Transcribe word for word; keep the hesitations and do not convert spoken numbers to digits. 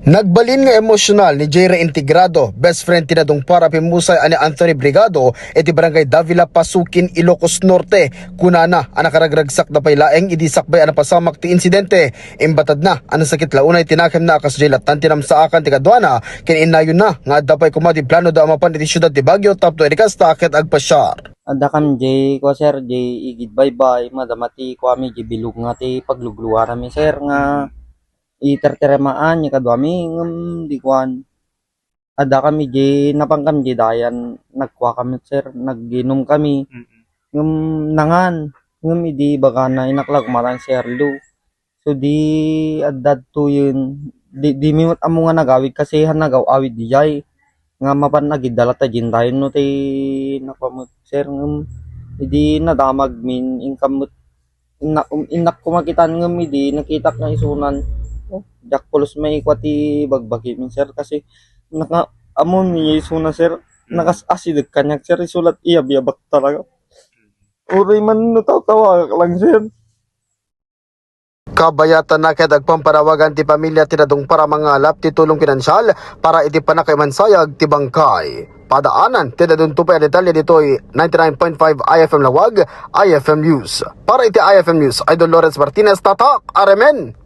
Nagbalin nga emosyonal ni Jay Reintegrado, best friend ti nadungpar a pimmusay a ni Anthony Brigado iti Barangay Davila, Pasukin, Ilocos Norte. Kunana a nakaragragsakda pay laeng idi sakbay a napasamak ti insidente. Imbatadna a nasakit la unay ti nakemna a kasdiay lattan ti namsaakan ti kaduana ken innayonna nga adda pay koma ti planoda a mapan iti siudad ti Baguio tapno idi kasta ket agpasiar. Adda kam jay kua, sir, jay igid baybay, madama ti kuami jay bilog nga ti paglugluarami, sir, nga iterteremaan ni kaduami ngem di kuan. Adda kami jay napan kami jay dayan, nagkua kami, sir, nag-inom kami. Mm. Ngem nangan, ngem idi bagana inaklag matan, sir, lo. So di adda tuyen, di, di mi met ammo nga nagawid kasi han nagaw-awid dijay. Nga mapan agidda latta jay dayan no ti napamet, sir, ngem idi nadamag min, inkam met innak, um, innak ko makitan ngem idi nakitak nga isunan. Oh, diak pulos maikua ti bagbagi min, sir, kasi naka, ammo mi isuna, sir. Mm. Nakas-asidek kaniak, sir, isulat iyab-iyabak talaga. Uray man no tawtawagak lang, sir. Kabayatan na ket agpampanawagan ti pamilya ti nadungpar a mangalap ti tulong pinansial para iti pannakaimansayag ti bangkay. Padaanan ti dadunto pay a detalye ditoy ninety-nine point five I F M Lawag, I F M News. Para iti I F M News, Idol Lawrence Martinez, Tatak, Aremen!